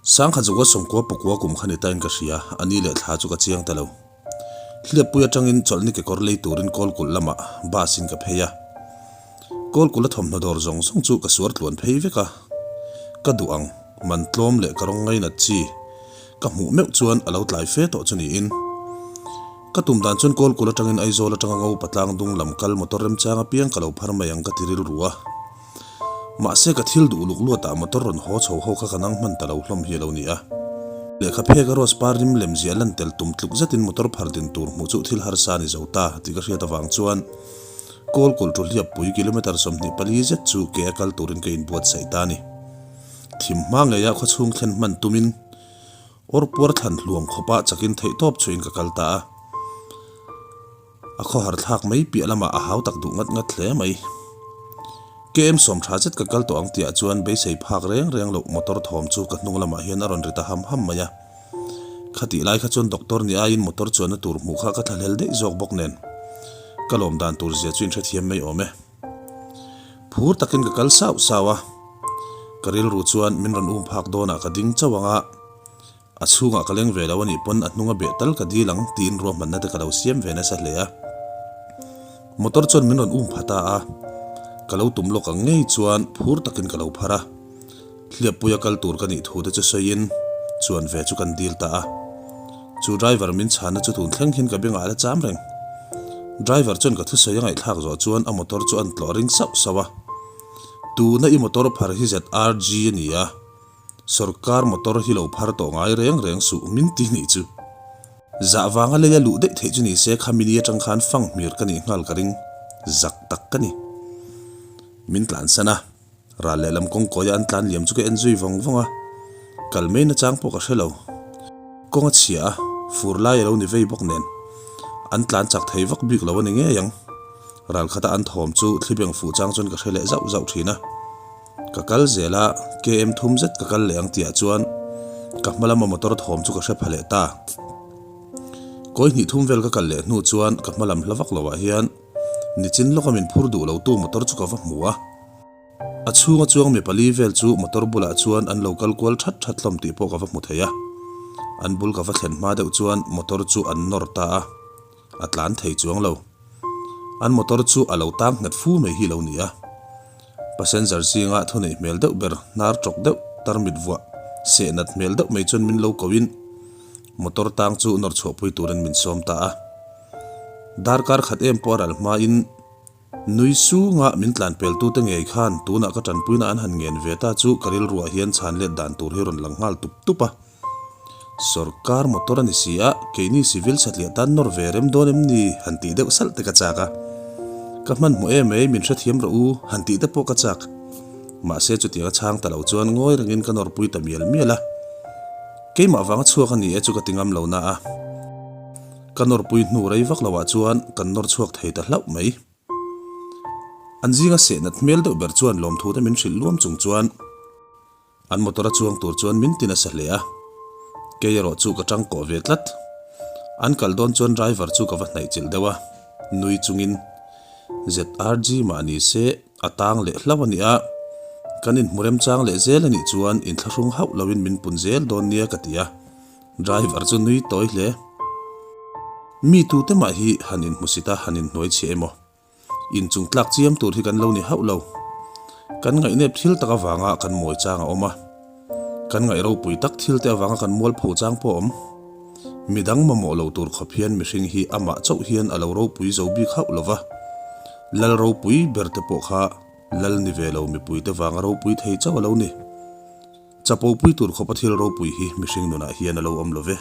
Sangkhat zukua sawmkua pakua kum kha ni tain ka hria, a ni leh thla chu ka chiang ta lo. Hliappui atangin chawlhni kekawr lei turin Kawlkulh lamah bus in ka phei a. Kawlkulh a thawmhnaw dawr zawng zawng chu ka suar tluan phei vek a. Ka duh ang, man tlawm leh ka rawng ngainat chi ka hmuh meuh chuan a lo tlai fe tawh chu niin. Ka tum dan chuan Kawlkulh atangin Aizawl atanga Ngopa tlang dung lam kal motor remchang apiang ka lo phar mai ang ka ti rilru a. Mahse ka thil duh luk luatah motor rawn haw chho ho kha ka nang hman ta lo hlawm hi a lo ni a. Lehkha phek a rose par rim lem zia lan tel tum tluk zetin motor phar din tur hmuh chu thil harsa a ni zo ta tih ka hriat avang chuan Kawlkulh tu hliappui kilometre 24 zet chu ke a kal turin ka inbuatsaih ta a ni. Thim hma ngeia khawchhung thlen hman tumin Awr puar thlan hluam khawpah chakin theihtawp chuin ka kal ta a. A khawhar thlak mai piah lamah a hau tak duh ngat ngat hle mai. KM sawm tha zet ka kal tawh ang tihah chuan beisei phak reng reng loh motor thawm chu ka hnung lamah hian a rawn ri ta ham ham mai a. Khatih lai kha chuan doctor ni aiin motor chuanna tur hmuh kha ka thlahlel daih zawk bawk nen ka lawm dan tur zia chu inhrethiam mai awm e. Phur takin ka kal sauh sauh a, ka rilru chuan min rawn um phak dawnah ka ding chauh ang a, a chhungah ka leng ve lo a nih pawn a hnunga beh tal ka dil ang tiin ruahmanna te ka lo siam ve nasa hle a. Motor chuan min rawn um pha ta a, ka lo tum lawk ang ngei chuan phur takin ka lo phar a, hliappuia kal tur ka nih thu te chu sawiin chuan ve chu kan dil ta a. Chu driver min chhanna chu tun thleng hian ka bengah a la cham reng. Driver chuan ka thusawi a ngaihthlak zawh chuan a motor chu an tlawh ring sauh sauh a. Tuna i motor phar hi ZRG a ni a, sawrkar motor hi lo phar tawh ngai reng reng suh min ti nih chu. Zah vanga lei a luh daih theih chu ni se kha mini atang khan fang hmir ka nih nghal ka ring zak tak ka ni. Min tlansan a. Ral lehlam kawngkawia an tlan liam chu ka en zui vawng vawng a, kal mai nachang pawh ka hre lo. Kawng a chhia a, fur lai a lo ni vei bawk nen. An tlan chak thei vak bik lo a ni ngei ang. Ral khata an thawm chu thlibeng fuh chang chuan ka hre leh zauh zauh thin a. Ka kal zel a, KM thum zet ka kal leh ang tihah chuan ka hma lama motor thawm chu ka hre pha leh ta. Kawi hnih thum vel ka kal leh hnu chuan ka hma lam hla vak loah hian nichin lawka min phur duh lotu motor chu ka va hmu a. A chhunga chuang mi pali vel chu motor bulah chuan an lo kal kual that that hlawm tih pawh ka va hmu thei a. An bul ka va thlen hma deuh chuan motor chu an nawr ta a, a tlan thei chuang lo. An motor chu a lo tang nghet fu mai hi lo ni a. Passenger zinga thunei hmel deuh ber hnar tawk deuh tarmit vuah seh nat hmel deuh mai chuan min lo ko in motor tang chu nawr chhuahpui turin min sawm ta a. Darkar khat em pawh a ral hma in Nui sunga min tlan peltute ngei khan tunah ka tanpuina an han ngen ve ta chu ka rilruah hian chhan let dan tur hi rawn lang nghal tup tup a. Sorkar motor a ni si a, keini civil satliah tan nawr ve rem dawn em ni? han tih deuh salh te ka chak a. Ka hmanhmawh em ei, min hrethiam rawh u, han tih te pawh ka chak. Mahse chutiang a chhang ta lo chuan ngawi rengin ka nawrpui ta mial mial a. Keimah vanga chhuak a ni e chu ka ti ngam lo na a. Ka nawrpui hnu rei vak loah chuan kan nawr chhuak thei ta hlauh mai. An zinga seh nat hmel deuh ber chuan lawmthute min hrilh luam chung chuan an motor a chuang tur chuan min ti nasa hle a. Kei erawh chu ka tang kawh ve tlat. An kal dawn chuan driver chu ka va hnaih chilh deuh a, nui chungin ZRG mah ni se a tang leh hlauh a ni a, kan inhmu remchang leh zel a nih chuan inthlahrung hauh loin min pun zel dawn nia ka ti a. Driver chu nui tawi hle. Mi tute mah hi han inhmusit a, han inhnuai chhiah emaw? Inchung tlak chiam tur hi kan lo ni hauh lo. Kan ngaihnep thil tak avanga kan mawi chang a awm a. Kan ngaih ropui tak thil te avanga kan mualpho chang pawh a awm. Midang mamawh lo tur khawp hian mihring hi amah chauh hian a lo ropui zo bik hauh lo va. Lal ropui ber te pawh kha lal ni ve lo mipui te vanga ropui thei chauh a lo ni. Chapopui tur khawpa thil ropui hi mihring nunah hian a lo awm lo ve.